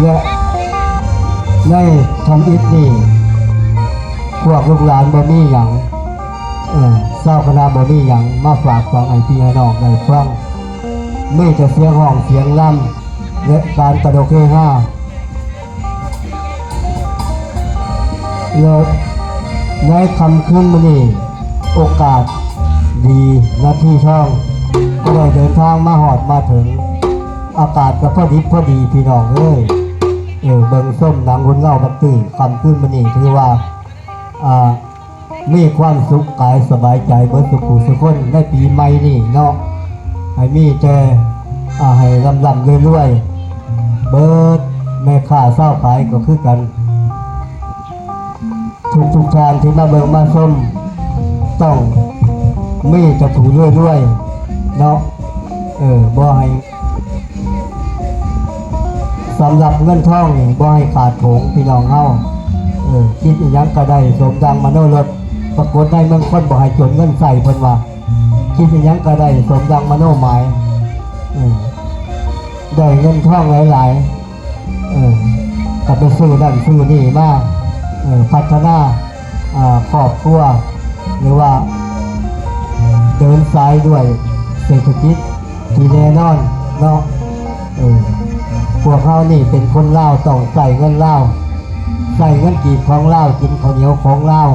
ແລະໃນທຳອິດນີ້ ພວກລູກຫຼານບໍ່ມີຫຍັງ ເອີ ຊາວຄະນະບໍ່ມີຫຍັງມາຝາກຝັງໃຫ້ພີ່ໃຫ້ນ້ອງໄດ້ຟັງ ມີແຕ່ສຽງຮ້ອງສຽງລຳ ແລະການຕະຫຼົກເຮຮາ. ແລະໃນຄ່ຳຄືນມື້ນີ້ ໂອກາດດີນາທີທອງ ກໍໄດ້ເດີນທາງມາຮອດມາເຖິງ ອາກາດກໍພໍດິບພໍດີພີ່ນ້ອງເອີຍ ເອີ ເບິ່ງຊົມໜັງຮຸ່ນເງົາບັກຕື້ ຄ່ຳຄືນມື້ນີ້ຖືວ່າ ອ່າ ມີຄວາມສຸກກາຍສະບາຍໃຈເບິດສຸຜູ້ສຸຄົນໃນປີໃໝ່ນີ້ເນາະ ໃຫ້ມີແຕ່ ອ່າ ໃຫ້ລ່ຳໆລວຍໆ ເບິດແມ່ຄ້າຊາວຂາຍກໍຄືກັນ ທຸກໆທ່ານທີ່ມາເບິ່ງມາຊົມ ຕ້ອງມີແຕ່ຜູ້ລວຍໆເນາະ ເອີ ບໍ່ໃຫ້ ສຳລັບເງິນທອງນີ້ບໍ່ໃຫ້ຂາດໂຂງພີ່ນ້ອງເຮົາ ເອີ ຄິດອີ່ຫຍັງກໍໄດ້ສົມດັ່ງມະໂນລົດ ປາກົດໃນເມືອງຄົນບໍ່ໃຫ້ຈົນເງິນໃຊ້ ເພິ່ນວ່າ ຄິດອີ່ຫຍັງກໍໄດ້ສົມດັ່ງມະໂນໝາຍ ເອີ ໄດ້ເງິນທອງຫຼາຍໆ ເອີ ກໍໄປຊື້ນັ້ນຊື້ນີ້ມາ ເອີ ພັດທະນາ ອ່າ ຄອບຄົວ ຫຼືວ່າເດີນສາຍດ້ວຍເສດຖະກິດທີ່ແນ່ນອນເນາະ ເອີ ພວກເຮົານີ້ເປັນຄົນລາວ ຕ້ອງໃຊ້ເງິນລາວ ໃຊ້ເງິນກີບຂອງລາວ ກິນເຂົ້າໜຽວຂອງລາວ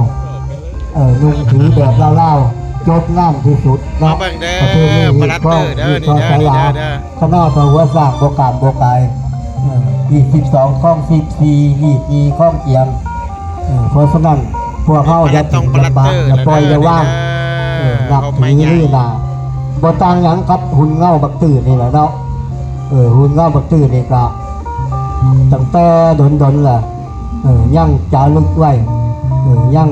ເອີ ນຸ່ງຖືແບບລາວໆ ຈົບງາມທີ່ສຸດເນາະ ມາເບິ່ງເດີ ປະເພນີຮີດຄອງ ຮີດຄອງສາຍຫຼາ ຂະໜໍ່ພະຫົວຊ້າງບໍ່ກາມບໍ່ກາຍ ເອີ ຮີດສິບສອງຄອງສິບສີ່ ຮີດຍີ່ຄອງກຽມ ເອີ ເພາະສະນັ້ນ ພວກເຮົາຢ່າຖິ້ມຢ່າປະ ຢ່າປ່ອຍຢ່າວາງ ເອີ ນັບຖືລືໜ້າ ບໍ່ຕ່າງຫຍັງກັບຮຸ່ນເງົາບັກຕື້ນີ້ແຫຼະເນາະ ເອີ ຮຸ່ນເງົາບັກຕື້ນີ້ກະຕັ້ງແຕ່ດົນໆລະ ເອີ ຍັງຈາລຶກໄວ້ ເອີ ຍັງ